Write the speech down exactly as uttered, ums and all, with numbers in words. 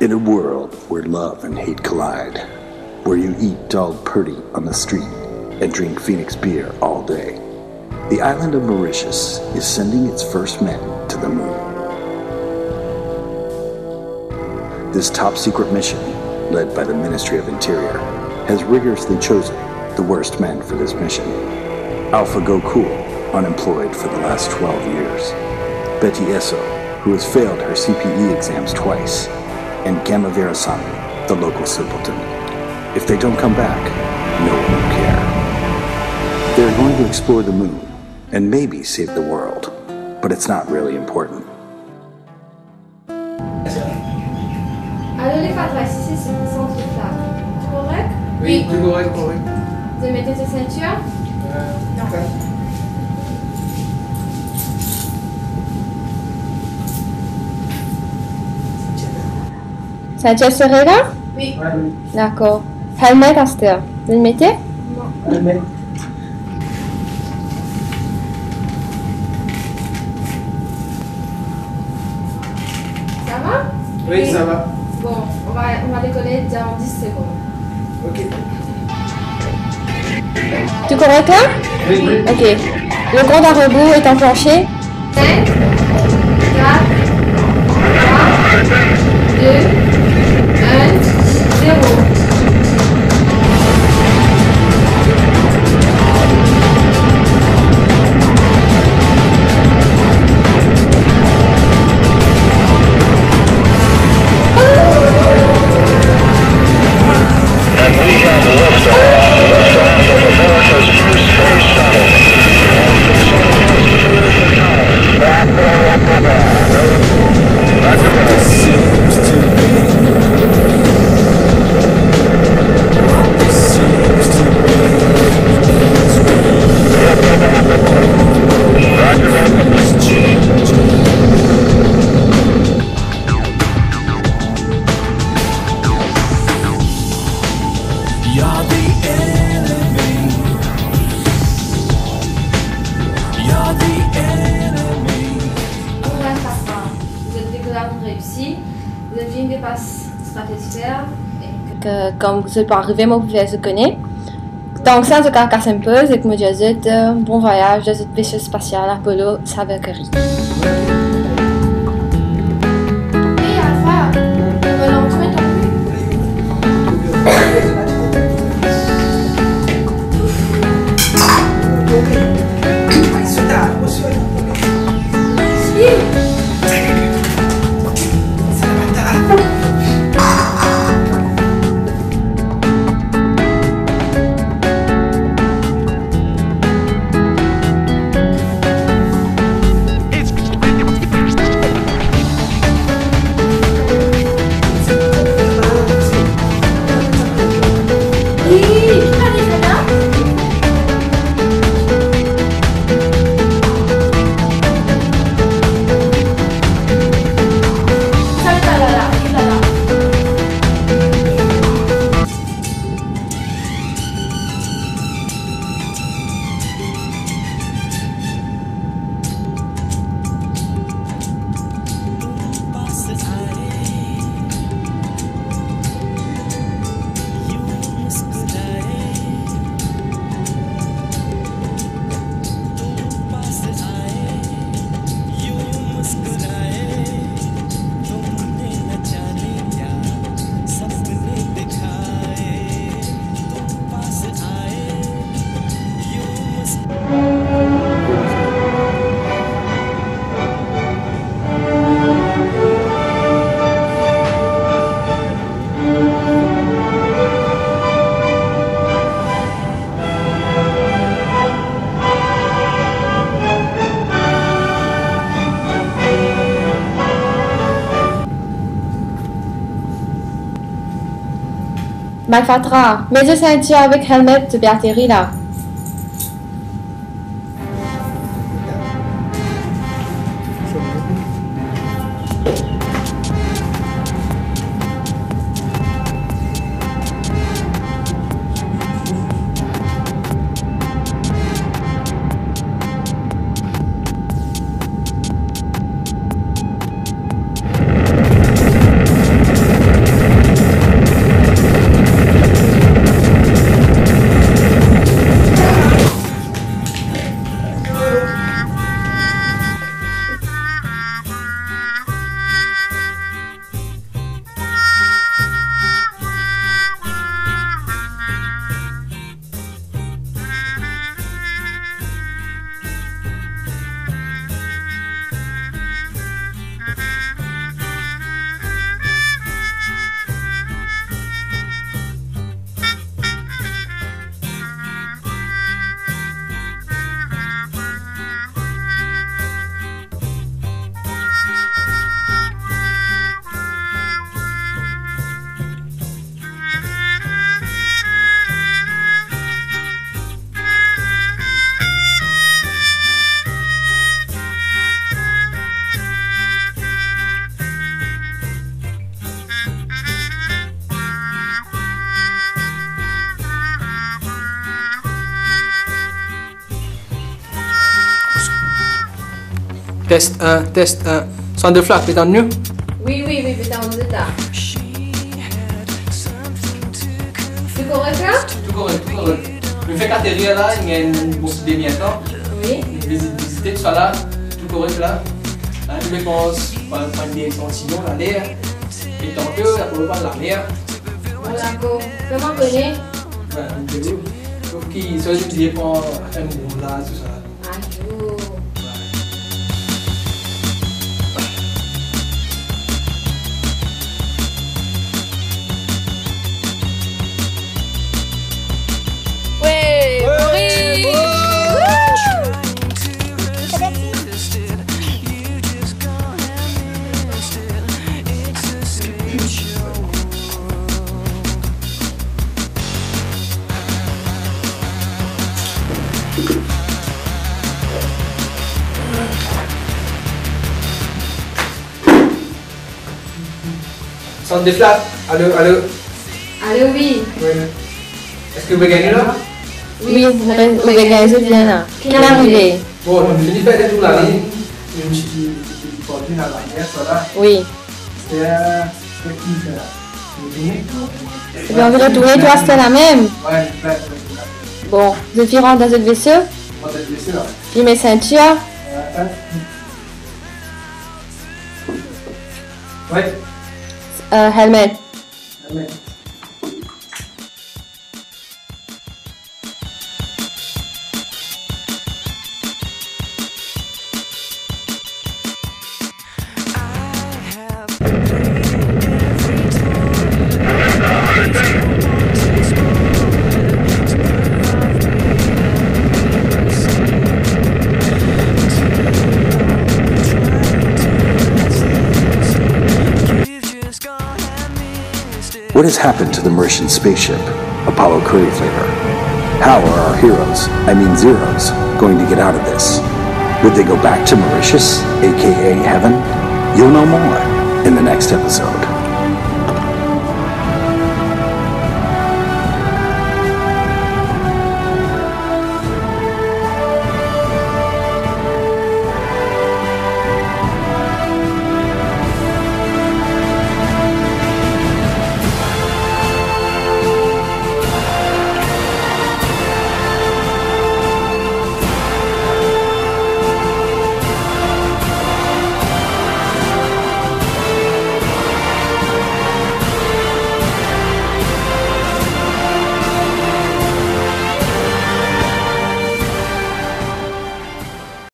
In a world where love and hate collide, where you eat dog purdy on the street and drink Phoenix beer all day, the island of Mauritius is sending its first men to the moon. This top secret mission, led by the Ministry of Interior, has rigorously chosen the worst men for this mission. Alpha Gokul, unemployed for the last twelve years. Betty Esso, who has failed her C P E exams twice. And Gamma Virasamy, the local simpleton. If they don't come back, no one will care. They're going to explore the moon and maybe save the world, but it's not really important. Alors, les fatras ici, c'est le centre de flamme. Correct ? Oui, tout correct, correct. Vous mettez vos ceintures ? Euh, non. Seintir sere la? Wi. Dakor. Helmet aster, zot mete? Non. Helmet. Ça va? Oui, ça va. Bon, on va, on va décoller dans dix secondes. Ok. Tout correct là? Oui, oui. Ok. Le compte à rebours est enclenché. Cinq, quatre, trois, deux, un, zéro. Kouma sa va? Zot dekolas reysi, zot vinn depas stratosfer, ek, kom zot pou arive, mo pou fer zot kone. Tank sa, zot kapav kas enn poz, ek mo dir zot, euh, bon vwayaz dan zot veso spasial Apollo sa Mercury. Hey, Alpha, le volant tourne un peu. Bann fatra, met zot seintir avek helmet, zot pe ateri la. Test un, test un. Sound the Flat, pe tann nou? Wi, wi, wi, pe tann zot la. Tou korek la? Tou korek, tou korek. Nou fek aterir la, inn gagn bon ti demi-er tan. Wi. Vizit, vizite tousala, tou korek la. La, nou pe pran, pran, pran de esantiyon laler. E tanto, apre, nou pran lamer. Bon, dakor. Fer mwa kone. Wi, nou pe ou. Donk, ki, sa, nou pe pran, atann, bon, la, tousala. Ayo. Wey, Maurice! Sound the Flat. Alo, alo. Alo, wi. Wi. Eski ou pe gagn la? Wi, mo pe, mo pe gagn zot bien la. Ki arive? Bon, nou fini fer letour lalinn. Nou ti, ti, ti, ti, ti, la, la, la, la. Wi. Se, se ki sa? Epi anvi retourne tou aster la mem? Wi, wi, wi. Bon, zot finn rant dan zot veso? Rant dan veso, la. Finn met sintir? Wi, wi. Wi. Euh, helmet. Helmet. What has happened to the Mauritian spaceship, Apollo Curry Flavor? How are our heroes, I mean zeros, going to get out of this? Would they go back to Mauritius, A K A heaven? You'll know more in the next episode.